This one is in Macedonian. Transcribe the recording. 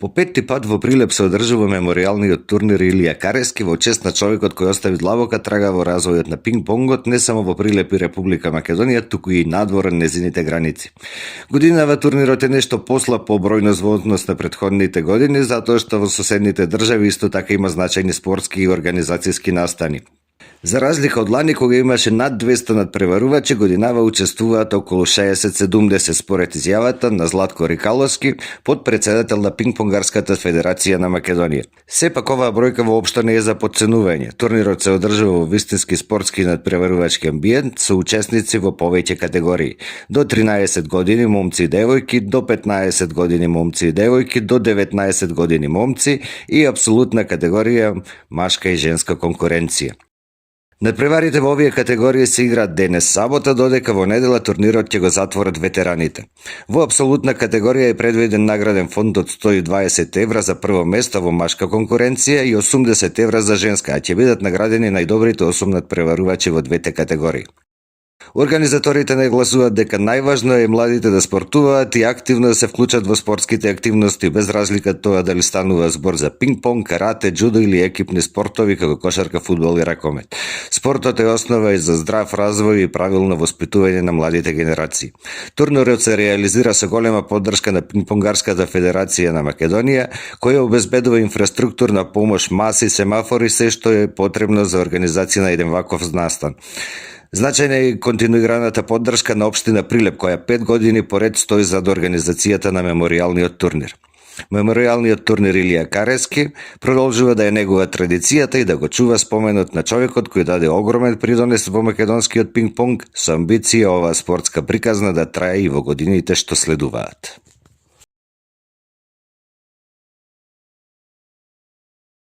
По петти пат во Прилеп се одржува меморијалниот турнир Илија Карески во чест на човекот кој остави длабока трага во развојот на пинг-понгот не само во Прилеп и Република Македонија, туку и надвор незините граници. Годинава турнирот е нешто послаб по бројност во однос на претходните години, затоа што во соседните држави исто така има значајни спортски и организацијски настани. За разлика од лани кога имаше над 200 надпреварувачи, годинава учествуваат околу 60-70 според изјавата на Златко Рикаловски, подпредседател на Пинг-понгарската федерација на Македонија. Сепак оваа бројка воопшто не е за потценување. Турнирот се одржува во вистински спортски надпреварувачки амбиент со учесници во повеќе категории: до 13 години момци и девојки, до 15 години момци и девојки, до 19 години момци и апсолутна категорија машка и женска конкуренција. Надпреварите во овие категории се играат денес сабота, додека во недела турнирот ќе го затворат ветераните. Во апсолутна категорија е предвиден награден фонд од 120 евра за прво место во машка конкуренција и 80 евра за женска, а ќе бидат наградени најдобрите 8 надпреварувачи во двете категории. Организаторите нагласуваат дека најважно е младите да спортуваат и активно да се вклучат во спортските активности, без разлика тоа дали станува збор за пинг-понг, карате, џудо или екипни спортови како кошарка, фудбал и ракомет. Спортот е основа и за здрав развој и правилно воспитување на младите генерации. Турнирот се реализира со голема поддршка на Пинг-понгарската федерација на Македонија, која обезбедува инфраструктурна помош, маси, семафори, се што е потребно за организација на еден ваков настан. Значајна е континуираната поддршка на општина Прилеп, која 5 години поред стои зад организацијата на меморијалниот турнир. Меморијалниот турнир Илија Карески продолжува да е негува традицијата и да го чува споменот на човекот кој даде огромен придонес во македонскиот пинг-понг, со амбиција оваа спортска приказна да трае и во годините што следуваат.